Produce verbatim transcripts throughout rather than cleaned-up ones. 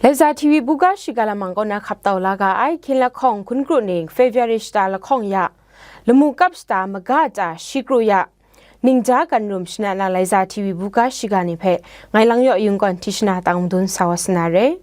Laiza T V buga shiga lamang kaw na hkap tau la ga ai, hkyin lahkawng hkun kru ning February shata lahkawng ya, lamu kap shata maga ta shi kru ya, ningja gan rum shana na Laiza T V buga shiga ni hpe ngai Langyaw Yung gaw Tishna tang madun sa wa sa na re.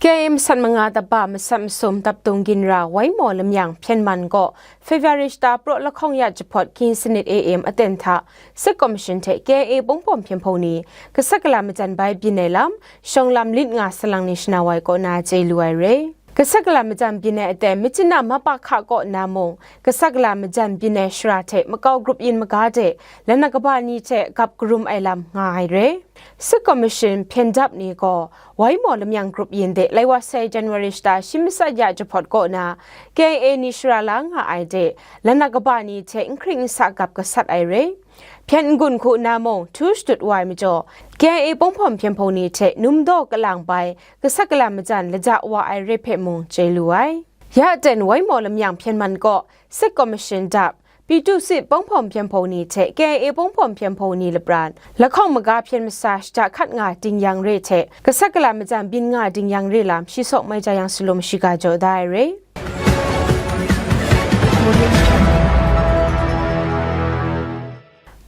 K I A masat manga daba masat masum daptung ginra Waimaw Lamyang Hpyen Man gaw February shata praw lahkawng ya jahpawt hkyin sanit A M aten hta Sik Commission hte K I A bungpawm hpyen hpung ni gasat gala majan bai byin ai lam, shawng lam lit nga salang ni shana wai kaw na chye lu ai re. Gasat gala majan byin ai aten Myitkyina Mapakha kaw na mung, gasat gala majan byin ai shara hte makau grup yin maga de, lanat kaba ni hte gap karum ai lam nga ai re. Sik Commission hpyen dap ni gaw Waimaw Lamyang grup yin de lai wa sai January shata shi masat ya jahpawt kaw na K I A ni shara la nga ai de, lanat kaba ni hte n hkring n sa gap gasat ai re. Hpyen n-gun hku na mung, htu shadut wa ai majaw, K I A bungpawm hpyen hpung ni hte num daw kalang bai gasat gala majan laja wa ai re hpe mung chye lu ai. Ya aten Waimaw Lamyang Hpyen Man kaw Sik Commission dap, P two C bungpawm hpyen hpung ni hte K I A bungpawm hpyen hpung ni lapran, lahkawng maga hpyen masa shata hkat nga ding yang re hte, gasat gala majan byin nga ding yang re lam shi saw mai ja yang salum shiga jaw da ai re.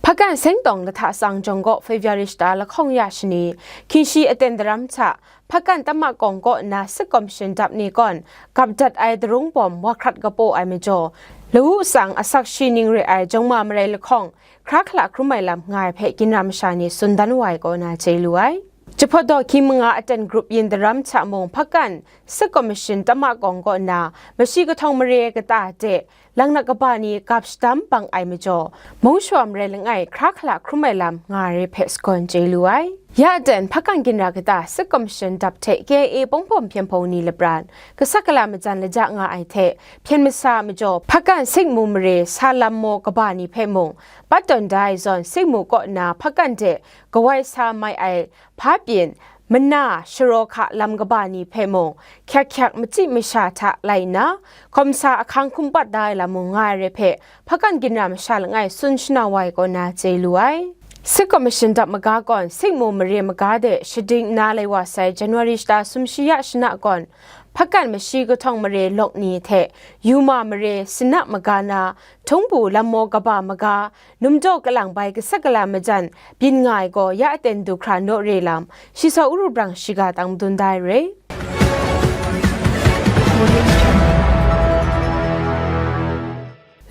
Hpakan Sengtawng Lahta Tsang Jawng gaw February shata lahkawng ya shani, hkyin shi aten daram hta, Hpakan Tama Kawng kaw na Sik Commission dap ni kawn gap dat ai darung bawm wa hkrat kapaw ai majaw, lawu tsang asak shi ning re ai jawng ma marai lahkawng hkra hkala hkrum ai lam nga ai hpe ginra masha ni tsun dan wa ai kaw na chye lu ai. Jahpawt daw hkying manga aten grup yin daram hta mung, Hpakan Sik Commission Tama Kawng kaw na mashi kahtawng mare kata de, langnat kaba ni gap shadam bang ai majaw, mung shawa marai langai hkra hkala hkrum ai lam nga ai re hpe sagawn chye lu ai. Ya aten Hpakan ginra kata Sik Commission dap hte K I A bungpawm hpyen hpung ni lapran, gasat gala majan laja nga ai hte, hpyen masa majaw, Hpakan sikmu mare sa lam maw kaba ni hpe mung, bat tawn da ai zawn, sikmu kaw na Hpakan de kawai sa mai ai hpa pyin, mana, sharaw hka lam kaba ni hpe mung, hkyak hkyak machyi masha hta lai nna, hkawm sa ahkang hkum pat da ai lam mung nga ai re hpe, Hpakan ginra masha langai tsun shana wa ai kaw na chye lu ai. Sik Commission dap maga gawn, sikmu mare maga de shading nna lai wa sai January shata sumshi ya shana gawn, Hpakan mashi kahtawng mare lawk ni hte, Yuma mare sinap maga na, Htung bu lam maw kaba maga, num daw kalang bai gasat gala majan byin nga ai gaw ya aten du hkra naw re lam, shi saw uru brang shiga tang madun da ai re.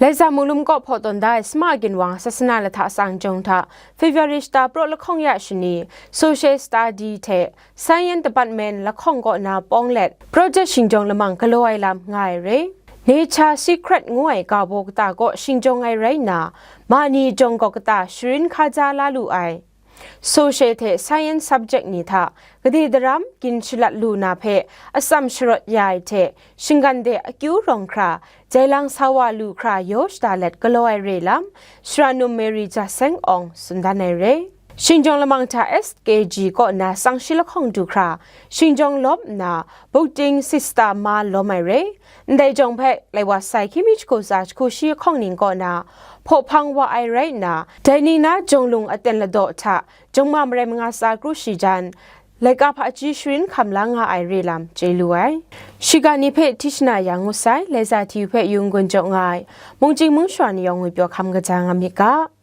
Laiza Mulum kaw hpaw tawn da ai Sama Ginwang Sasana Lahta Tsang Jawng hta February shata praw lahkawng ya shani, Social Study hte Science Department lahkawng kaw na pawng let, project shingjawng lamang galaw ai lam nga ai re. Nature Secret ngu ai ga baw kata kaw shingjawng ai rai nna, ma ni jawng gaw kata sharin hkaja la lu ai. Social hte Science subject ni hta gade daram gin shalat lu na hpe atsam sharawt ya ai hte, shinggan de akyu rawng hkra, jailang sa wa lu hkra yaw shada let galaw ai re lam, Sara num Mary Jaseng Awng tsun dan ai re. Shingjawng lamang hta S K G kaw na tsang shi lahkawng du hkra, shingjawng lawm nna, bukting sista ma lawm ai re. Ndai jawng hpe, lai wa sai hkying mi jahku tsa jahku shi lahkawng ning kaw na, hpaw hpang wa ai rai nna, dai ni na jawng lung aten ladaw hta, jawng ma marai manga tsa kru shi jan, laika hpaji sharin hkam la nga ai re lam chye lu ai. Shiga ni hpe Tishna yang ngut sai, Laiza T V hpe Yung Gun jaw nga ai, mungchying mungshawa ni yawng ngwi pyaw hkam kaja nga myit ga.